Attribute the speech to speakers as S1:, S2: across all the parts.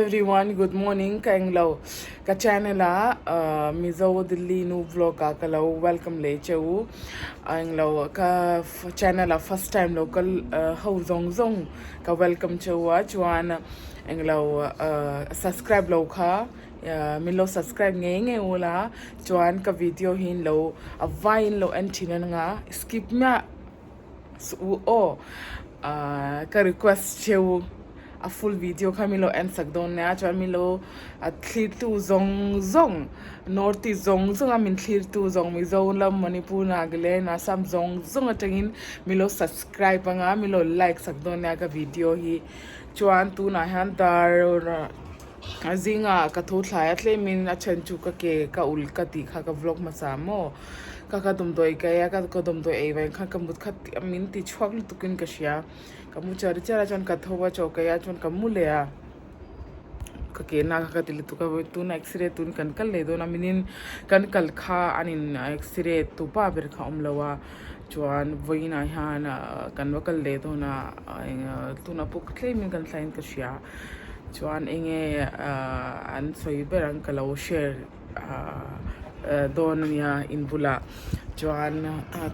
S1: Everyone good morning ka englo ka channel ah Mizo Delhi nu vlog ah ka lo welcome leh che u englo ka channel ah first time lo kal ho zawng zawng ka welcome che u a chuan englo subscribe lo kha min lo subscribe ngei ngei u la chuan ka video hi in lo a vaiin lo en thin anga skip miah Suh aw ka request cheu a full video kha min lo en sak dawn nia chuan min lo a thlirtu zawng zawng north east zawng zawng a min thlirtu zawng Mizoram Manipur Nagaland Assam zawng zawng atangin min lo subscribe anga min lo like sak dawn nia ka video hi chuan tunah hian dar a zingah ka tho thlai a tlemin a then chu ka ke ka ul ka tih kha ka vlog hmasa maw. Ka ka dawmdawi kai a, ka dawmdawi ei vang khan ka mut khat min ti chhuak lutuk in ka hria. Ka mu char char a chuan ka tho a chaw kai a chuan ka mu leh a. Ka ke na kha ka ti lutuk a tuna x-ray tun kan kal leh dawn a minin kan kal kha an in x-ray tu pa ber kha a awm lo a chuan vawiin ah hian kan va kal leh dawn a tuna pawh tlem in kan thlai in ka hria chuan enge an sawi ber ang ka lo share. Dawn ania in bulah chuan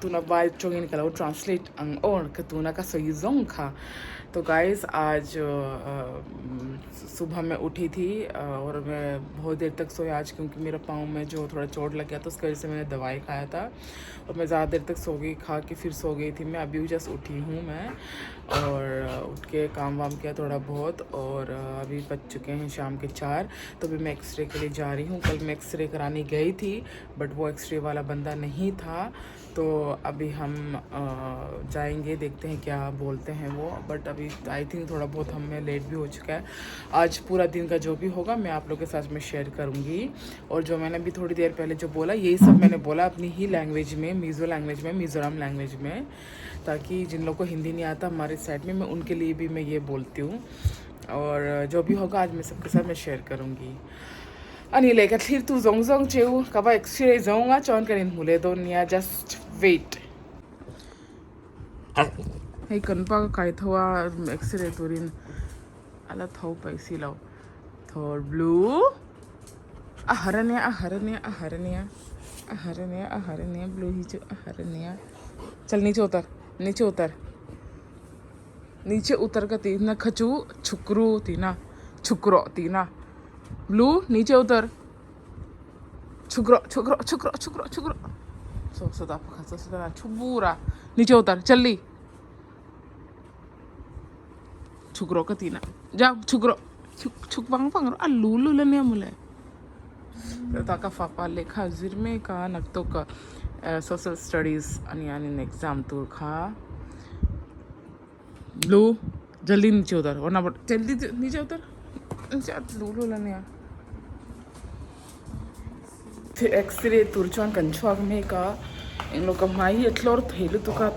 S1: tuna vai tawngin ka lo translate ang aw ka tuna ka sawi zawng kha to guys aaj subah main uthi thi aur main bahut der tak soya aaj kyunki mera paon mein jo thoda chot lag gaya tha uski wajah se maine dawai khaya tha aur main zyada der tak so gayi kha ke phir so gayi thi main abhi just uthi hu main aur uth ke kaam vaam kiya thoda bahut aur abhi baj chuke hain sham ke 4 तो अभी मैं x ray के लिए जा रही हूँ। कल मैं एक्सरे कराने गई थी बट वो एक्सरे वाला बंदा नहीं था, तो अभी हम जाएंगे, देखते हैं क्या बोलते हैं वो। बट अभी I think थोड़ा बहुत हमें लेट भी हो चुका है। आज पूरा दिन का जो भी होगा मैं आप लोग के साथ में शेयर करूँगी। और जो मैंने अभी थोड़ी देर पहले जो बोला यही सब मैंने बोला अपनी ही लैंग्वेज में, मिज़ो लैंग्वेज में, मिज़ोरम लैंग्वेज में, ताकि जिन लोगों को हिंदी नहीं आता हमारे साइड में, मैं उनके लिए भी मैं ये बोलती हूँ। और जो भी होगा आज मैं सबके साथ मैं शेयर करूँगी। Ani leh ka thlir tu zawng zawng cheu ka va x-ray zawng a chuan kan inhmu leh dawn nia just wait. Hei kan pa ka kai tho a x-ray turin a la tho paih si lo thawr blue a har ania a har ania a har ania a har ania a har ania blue hi chu a har ania chal niche utar niche utar. Niche utar ka tihna kha chu chhuk ru tihna chhuk rawh tihna lu niche utar chhuk rawh chhuk rawh chhuk rawh chhuk rawh chhuk rawh saw sawtah pakhat saw sawtah chhuk bur a niche utar challi chhuk rawh ka tihna jao chhuk rawh chhuk chhuk vang vang rawh a lu lul ania mawle chutah ka fapa lehkha zir mek a naktuk social studies ania an in exam tur kha. Blue jaldi niche utar वरना जल्दी नीचे उतर नीचे लू ania x-ray tur chuan kan chhuak mek a englo ka hmai hi a thlawr thei lutuk a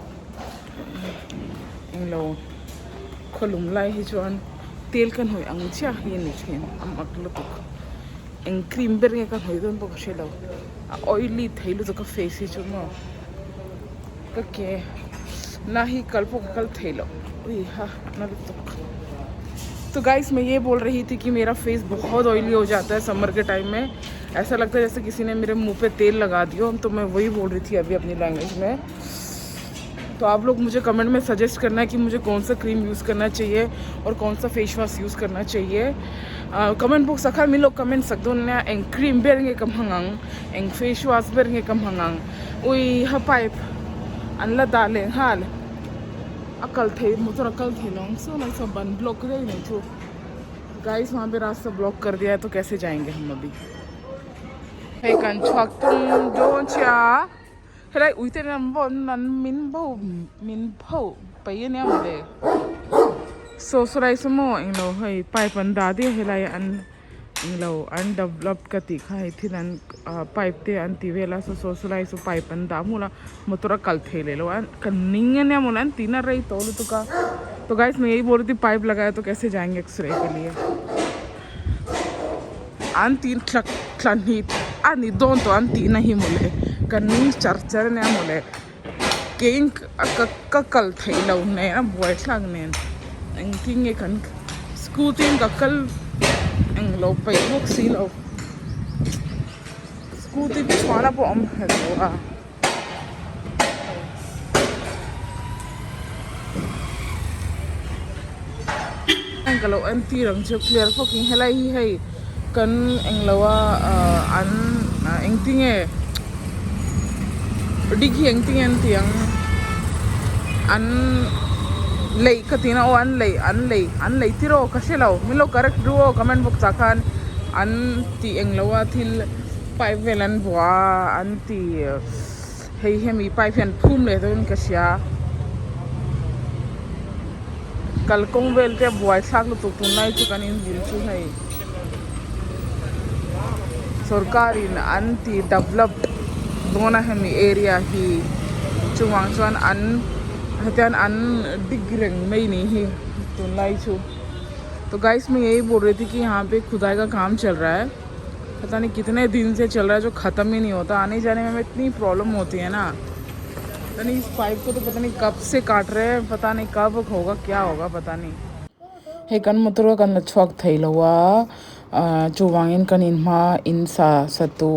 S1: englo khawlum lai hi chuan tel ka hnawih ang chiah hi a ni thin a mak lutuk eng cream ber nge ka hnawih dawn pawh ka hre lo a oily thei lutuk a face hi chu maw. Ka ke na hi kal pawh ka kal thei loh ui ha na lutuk तो गाइस मैं ये बोल रही थी कि मेरा फेस बहुत ऑयली हो जाता है समर के टाइम में, ऐसा लगता है जैसे किसी ने मेरे मुंह पे तेल लगा दिया। तो मैं वही बोल रही थी अभी अपनी लैंग्वेज में। तो आप लोग मुझे कमेंट में सजेस्ट करना है कि मुझे कौन सा क्रीम यूज़ करना चाहिए और कौन सा face wash use करना चाहिए। कमेंट बॉक्स अखा मिलो कमेंट सकदो ना एंग क्रीम बेरंगे कम हंgang एंग फेस वॉश बेरंगे कम हंgang ui ha pipe an la dah leh nghal a kal thei motor a kal thei lo ang saw lai saw ban block daih mai chu guys wahan pe rasta block kar diya hai toh kaise jayenge hum abhi hei kan chhuak tung dawn chiah a helai ui te an vawn an min bo min pho paih ania mawle saw saw lai saw maw englo hei pipe an dah daih a helai an. Englo an develop ka tih kha hei thil an ah pipe te an ti vel a saw saw saw lai saw pipe an dah hmul a motor a kal thei leh lo a ka ning ania mawle an tihna rei tawh lutuk a toh guys main yahi bol rahi thi pipe lagaya toh kaise jayenge x-ray ke liye an tih thla thla hnih a ni dawn tawh an tihna hi mawle ka ning char char ania mawle keiin ka ka kal theih loh nen a buaithlak nen engtin nge kan scooty in ka kal. englo peih bawk si lo scooty chhuahna pawh a awm hek lo a. Ka lo entir ang chu clear fawkin helai hi hei kan englo a ahh an engtinge dik hi engtinge an tih ang an leih ka tihna aw an leih an leih an leih tir aw ka hrelo min lo correct ru aw comment box ah khan an tih englo a thil pipe vel an vuah a an ti hei hemi pipe hi an phum leh dawn ka hria kalkawng vel te a buai thlak lutuk tunlai chu kan inbul chu hei sorkar in an ti develop dawn a hemi area hi chuvang chuan an hetian an dik reng mai ni hi tunlai chu to guys me yahi bol rahi thi ki yahan pe khudai ka kaam chal raha hai. पता नहीं कितने दिन से चल रहा है जो ख़त्म ही नहीं होता आने जाने में हमें इतनी प्रॉब्लम होती है ना पता नहीं इस पाइप को तो पता नहीं कब से काट रहे हैं पता नहीं कब होगा क्या होगा पता नहीं hei kan motor a kan la chhuak thei lo a ah chuvangin kan in hma in sa sa tu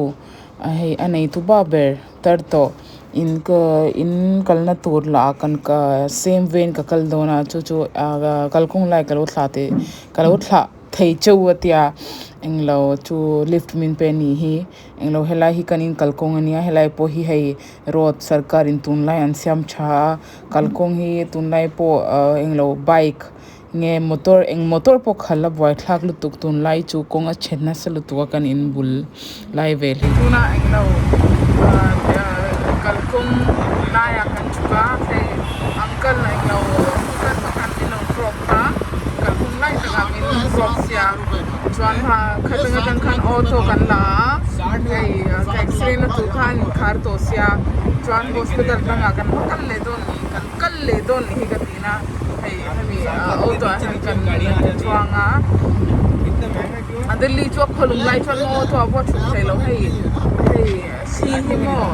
S1: hei a nei tu ba ber tar tawh in ka in kalna tur lah kan ka same vein ka kal dawn a chu chu ah kalkawng lai ka lo thlah teh ka lo thlah. Thei cheu a tia englo chu lift min pe ni hi englo helai hi kan in kalkawng ania helai pawh hi hei road sarkar in tunlai an siam tha a kalkawng hi tunlai pawh ah englo bike nge motor eng motor pawh khalh a buaithlak lutuk tunlai chu kawng a chhe nasa lutuk a kan in bul lai vel hi. Tuna englo ah kalkawng laiah kan chhuk a hei uncle englo uncle pakhat min lo drop a. Kalphung lai takah min drop sia chuan ha khatang atang khan auto kan la a hei ka accident na tur khan in khar tawh sia chuan hospital dangah kan va kal leh dawn ni kan kal leh dawn ni hi ka ti na hei hemi auto ah hian kan chuang a a Delhi chu a khawlum lai chuan maw auto ah pawh a thut theih loh hei hei thli hi maw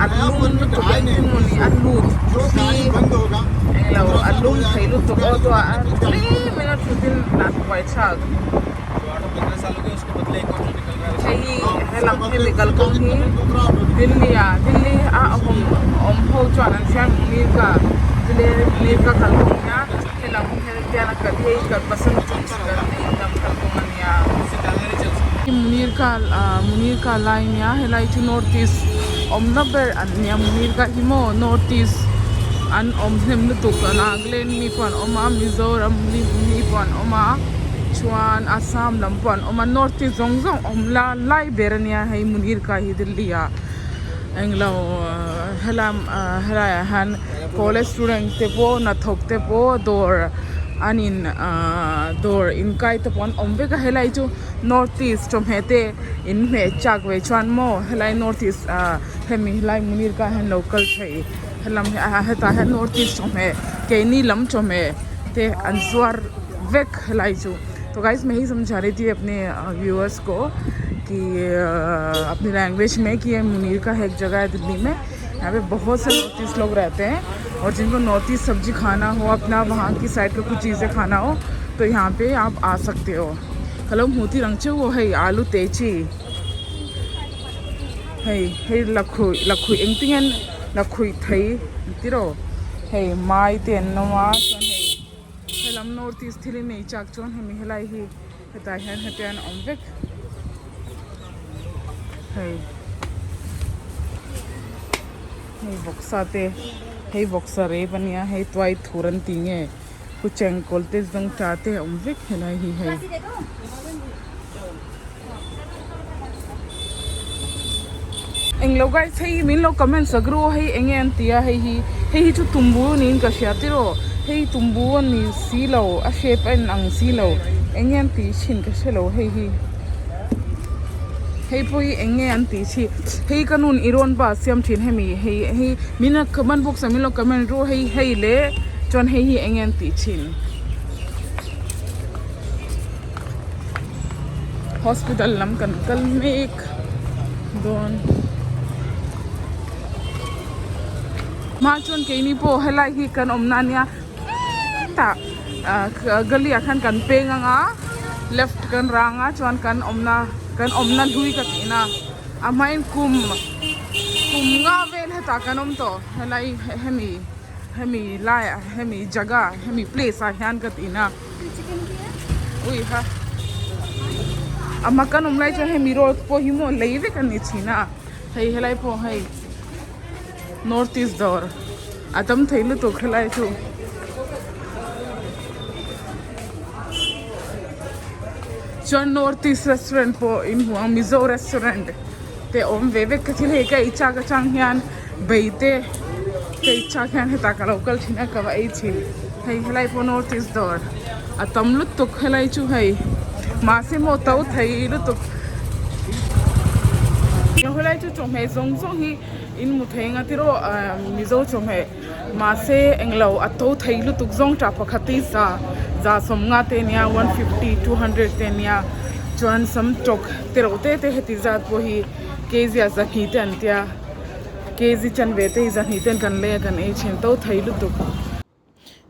S1: a lum lutuk engtin maw ni a lut thli englo a lum thei lutuk auto ah a tlem in a thut in a buai thlak hei hi helam hemi kalkawng hi Delhi ah Delhi a awm awm ho chuan an hriat Munirka Munirka kalkawng nia helam hian a kal hi basant kan inlam kalkawng a nia. Munirka ah Munirka lai nia helai chu north east awmna ber an nia Munirka hi maw north east an awm hnem lutuk Nagaland mi pawh an awm a Mizoram mi pawh an awm a chuan Assam lam pawh an awm a north east zawng zawng awm la lai ber a nia hei Munirka hi Delhi ah englo helam ah helaiah hian college student te pawh hnathawk te pawh dawr an in ahh dawr inkai te pawh an awm vek a helai chu north east chawhmeh te in hmeh chak ve chuan maw helai north east ahh hemi helai Munirka hian lo kal thei helam hi a hetah hian north east chawhmeh keini lam chawhmeh te an zuar vek helai chu toh guys main yahi samjha rahi thi apne viewers ko ki apni language mein ki ye Munirka ek jagah hai Delhi mein यहाँ पे बहुत से north east लोग रहते हैं और जिनको north east सब्जी खाना हो अपना वहाँ की साइड का कुछ चीज़ें खाना हो तो यहाँ पे आप आ सकते हो कलम होती रंग चे वो है आलू Techi hei hei lakhuih lakhuih engtin nge lakhuih thei tiraw hei mai te an awm a chuan hei helam north east thil in ei chak chuan hemi helai hi hetah hian hetiang a awm vek hei hei vawksa te hei vawksa rep ania hei tuai thur an tih nge pu chengkawl te zawngtah te a awm vek helai hi hei. Englo guys hei min lo comment sak ru hei enge an ti a hei hi hei hi chu tumbu niin ka hria tiraw hei tumbu a ni silo a shape a in ang silo enge an tih thin ka hrelo hei hi hei pawh hi enge an tih thin hei ka nun i rawn pa siam thin hemi hei hei min a comment box ah min lo comment ru hei hei leh chuan hei hi enge an tih thin. Hospital lam kan kal mek dawn hma chuan keini pawh helai hi kan awmna ania khitah ah gully ah khan kan peng ang a. Left kan rang a chuan kan awmna kan awmna hlui ka tihna a hmain kum kum nga vel hetah kan awm tawh helai hemi hemi laiah hemi jaga hemi place ah hian ka tihna ui ha a hma kan awm lai chuan hemi road pawh hi maw lei vek a ni thin a hei helai pawh hei. North east dawr a tam thei lutuk helai chu chuan north east restaurant pawh in hmu ang mizo restaurant te a awm ve vek ka thil hei ka ei chak atang hian bai te ka ei chak hian hetah ka lo kal thin a ka va ei thin hei helai pawh north east dawr a tam lutuk helai chu hei mahse maw to thei lutuk helai chu chawhmeh zawng zawng hi in hmu thei ang a tiraw ahh mizo chawhmeh mahse englo a to thei lutuk zawng tah pakhat hi za za sawmnga te ania one fifty two hundred te ania chuan sam tawk te reuh te te heti zat pawh hi kg ah zahnih te an tia kg chanve te hi zahnih ten kan lei a kan ei thin to thei lutuk.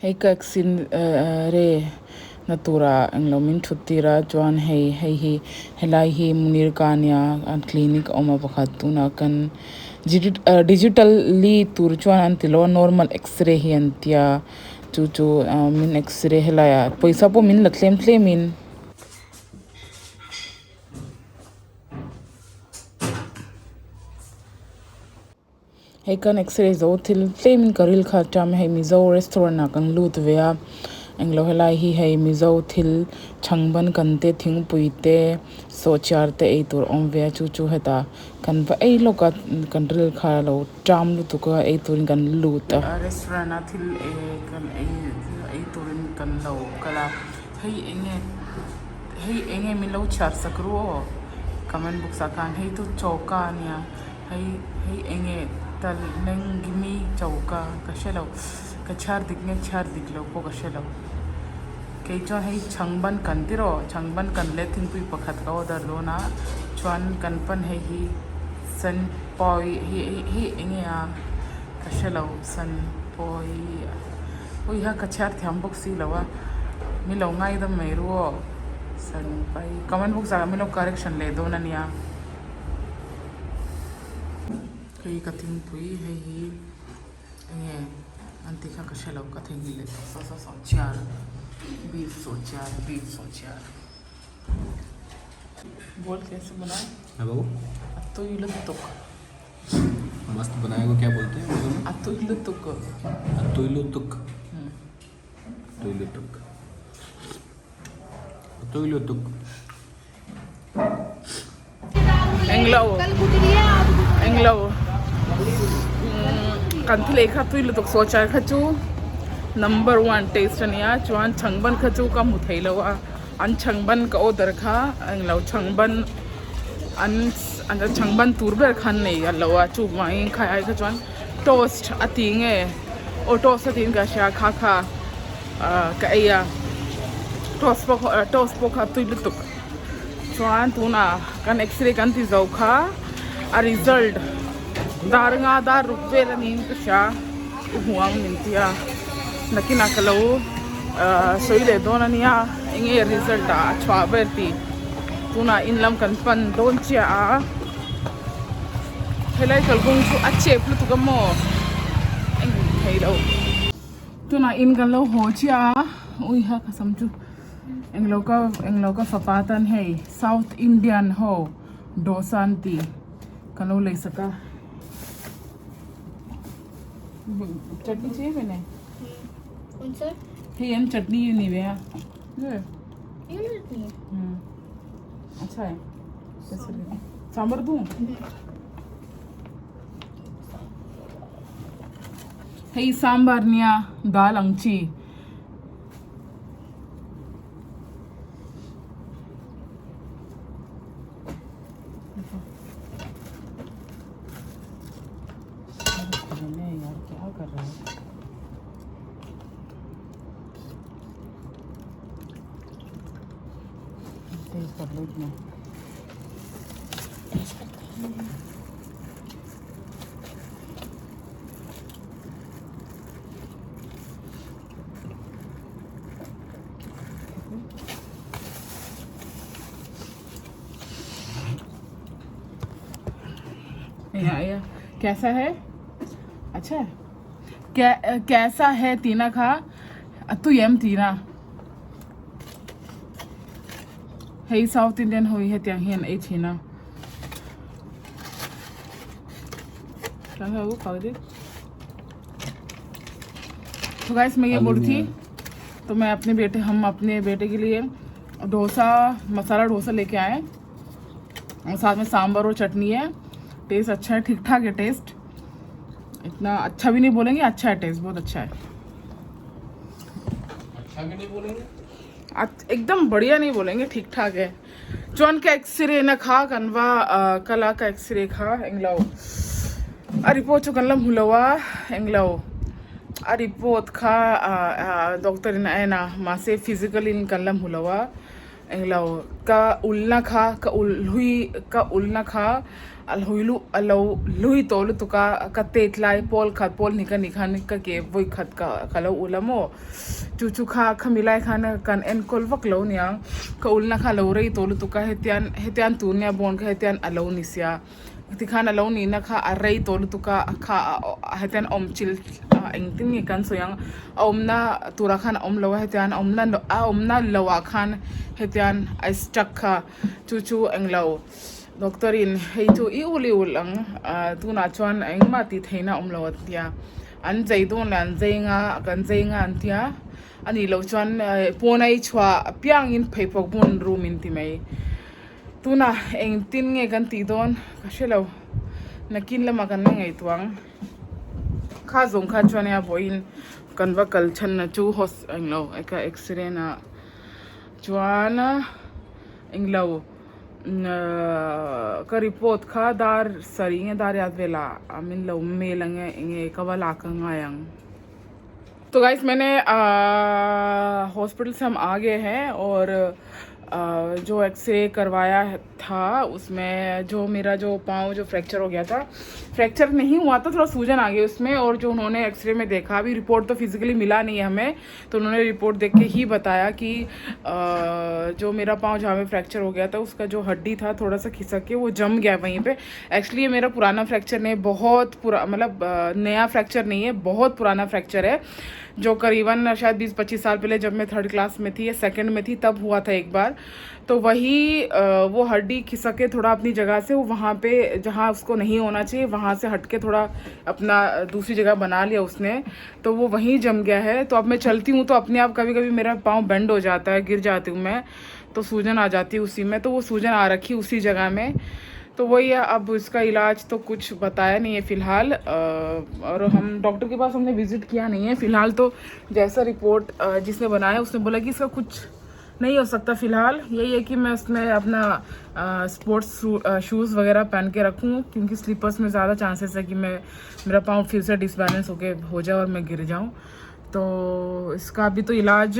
S1: Hei ka accident re na tura englo min thut tir a chuan hei hei hi helai hi Munirka ania a clinic a awm a pakhat tunah kan digital li tur chuan an ti lo a normal x-ray hi an tia chu chu min x-ray helaiah pawisa pawh min la tlem tlem in. Hei kan x-ray zo thil tlem in ka ril kha a ṭam a hei mizo restaurant ah kan lut ve a englo helai hi hei mizo thil chhangban kan te thingpui te sawhchiar te ei tur a awm ve a chu chu hetah kan va ei lawk a kan ril kha a lo ṭam lutuk a ei turin kan lut a. Restaurant a thil kan ei ei turin kan lo kal a hei enge hei enge min lo chhiar sak ru aw comment box ah khan hei chu choka a nia. Hei hei enge tal lengimi choka ka hre lo ka chhiar dik nge chhiar dik lo pawh ka hre lo kei chuan hei chhangban kan ti rawh chhangban kan leh thingpui pakhat ka order dawn a chuan kan pan hei hi sanpawi hi hi enge a ka hre lo sanpawi ui ha ka chhiar thiam bawk si lo a mi lo ngaidam mai ru aw sanpai comment box ah min lo correction leh dawn a nia. Hei ka thingpui hei hi enge an tih kha ka hre lo ka theihnghilh leh tawh saw saw saw chair beef saw chair beef saw chair bol kaise bana
S2: Hello
S1: a tui lutuk
S2: मस्त बनाया को क्या बोलते हैं उर्दू में
S1: a tui lutuk
S2: तुइलुतुक तुइलुतुक तुइलुतुक
S1: Englo englo kan thil ei kha tui lutuk saw char kha chu number one taste ania chuan chhangban kha chu ka hmu thei lo a an chhangban ka order kha englo chhangban an an chhangban tur ber kha an nei lo a chuvangin khai ai kha chuan toast a ti nge aw toast a tiin ka hria kha kha ah ka ei a toast pawh kha toast pawh kha tui lutuk. Chuan tunah kan x-ray kan ti zo kha a result dar nga dar ruk vel a niin ka hria u hmu ang min ti a nakinah ka lo ahh sawi leh dawn a nia eng nge result ah a chhuah vel tih tunah in lam kan pan dawn chiah a helai kalkawng chu a chep lutuk a maw eng thei lo tunah in kan lo haw chiah a ui ha ka sam chu. Englo ka englo ka fapa tan hei south indian ho dawhsan an tih ka lo lei sak a chutney chahiye maine hei an chutney a ni ve a acha hai sambar du hei sambar nia dal ang chi. यार क्या कर रहा है तेज कर लो इतना कैसा है अच्छा है कैसा है tina kha a tui em tina hei south indian ho hi hetiang hian ei thin a तो गाइस मैं ये बोल रही थी तो मैं अपने बेटे हम अपने बेटे के लिए डोसा मसाला डोसा लेके आए और साथ में सांभर और चटनी है। टेस्ट अच्छा है, ठीक ठाक है टेस्ट, इतना अच्छा भी नहीं बोलेंगे, अच्छा है टेस्ट, बहुत अच्छा है।
S2: अच्छा भी नहीं बोलेंगे,
S1: एकदम बढ़िया नहीं बोलेंगे, ठीक ठाक है। chuan ka x-ray na kha kan va kala ka x-ray kha englo a report chu kan la hmu lo a englo a report kha doctor in a en a mahse physical in kan la hmu lo a englo ka ulna kha ka ul hlui ka ulna kha a hlui luh a lo hlui tawh lutuk a ka tet lai pawl khat pawl hnih ka nih khan ka ke vawi khat ka ka lo ul a maw chu chu kha khami lai khan kan enkawl vak lo niang ka ulna kha a lo rei tawh lutuk a hetian hetian tun nia bawn kha hetian a lo ni sia tikhan a lo nihna kha a rei tawh lutuk a kha hetian awm chil engtin nge kan sawi ang a awmna turah khan a awm lo a hetian a awmna a awmna loah khan hetian a stuck kha chu chu englo doctor in hei chu i ul i ul ang tunah chuan engmah tih theihna a awm lo a tia an chei dawn leh an chei nga kan chei nga an tia a nih loh chuan pawn a i chhuah apiangin pheiphawk hmun room in ti mai. Tunah engtin nge kan tih dawn ka hre lo, nakin lamah kan la ngaihtuah ang. Kha zawng kha chuan nia vawiin kan va kal chhanna chu hos englo eka x-ray na chuan englo ka report kha dar sarih nge dar riat velah min lo mail ang e enge ka va lak angai ang. तो गाइस मैंने hospital से हम आ गए हैं और जो x ray करवाया था उसमें जो मेरा जो पाँव जो फ्रैक्चर हो गया था, फ्रैक्चर नहीं हुआ था, थोड़ा सूजन आ गई उसमें। और जो उन्होंने एक्सरे में देखा, अभी रिपोर्ट तो फिजिकली मिला नहीं है हमें, तो उन्होंने रिपोर्ट देख के ही बताया कि जो मेरा पाँव जहाँ पे फ्रैक्चर हो गया था उसका जो हड्डी था थोड़ा सा खिसक के वो जम गया वहीं पे। एक्चुअली ये मेरा पुराना फ्रैक्चर नहीं, बहुत पुरा मतलब नया फ्रैक्चर नहीं है, बहुत पुराना फ्रैक्चर है जो करीबन शायद 20-25 साल पहले जब मैं थर्ड क्लास में थी या सेकंड में थी तब हुआ था एक बार। तो वही वो हड्डी खिसक के थोड़ा अपनी जगह से वो वहाँ पे जहाँ उसको नहीं होना चाहिए वहाँ से हट के थोड़ा अपना दूसरी जगह बना लिया उसने, तो वो वहीं जम गया है। तो अब मैं चलती हूँ तो अपने आप कभी कभी मेरा पाँव बेंड हो जाता है, गिर जाती हूँ मैं, तो सूजन आ जाती है उसी में, तो वो सूजन आ रखी उसी जगह में। तो वही है, अब इसका इलाज तो कुछ बताया नहीं है फ़िलहाल, और हम डॉक्टर के पास हमने विज़िट किया नहीं है फ़िलहाल। तो जैसा रिपोर्ट जिसने बनाया उसने बोला कि इसका कुछ नहीं हो सकता फ़िलहाल, यही है कि मैं उसमें अपना स्पोर्ट्स शूज़ वगैरह पहन के रखूँ, क्योंकि स्लीपर्स में ज़्यादा चांसेस है कि मैं मेरा पाँव फिर से डिसबैलेंस होके हो जाए और मैं गिर जाऊँ। तो इसका अभी तो इलाज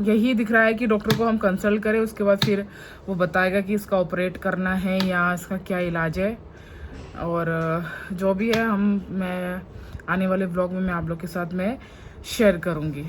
S1: यही दिख रहा है कि डॉक्टर को हम कंसल्ट करें, उसके बाद फिर वो बताएगा कि इसका ऑपरेट करना है या इसका क्या इलाज है। और जो भी है हम मैं आने वाले ब्लॉग में मैं आप लोग के साथ में शेयर करूँगी।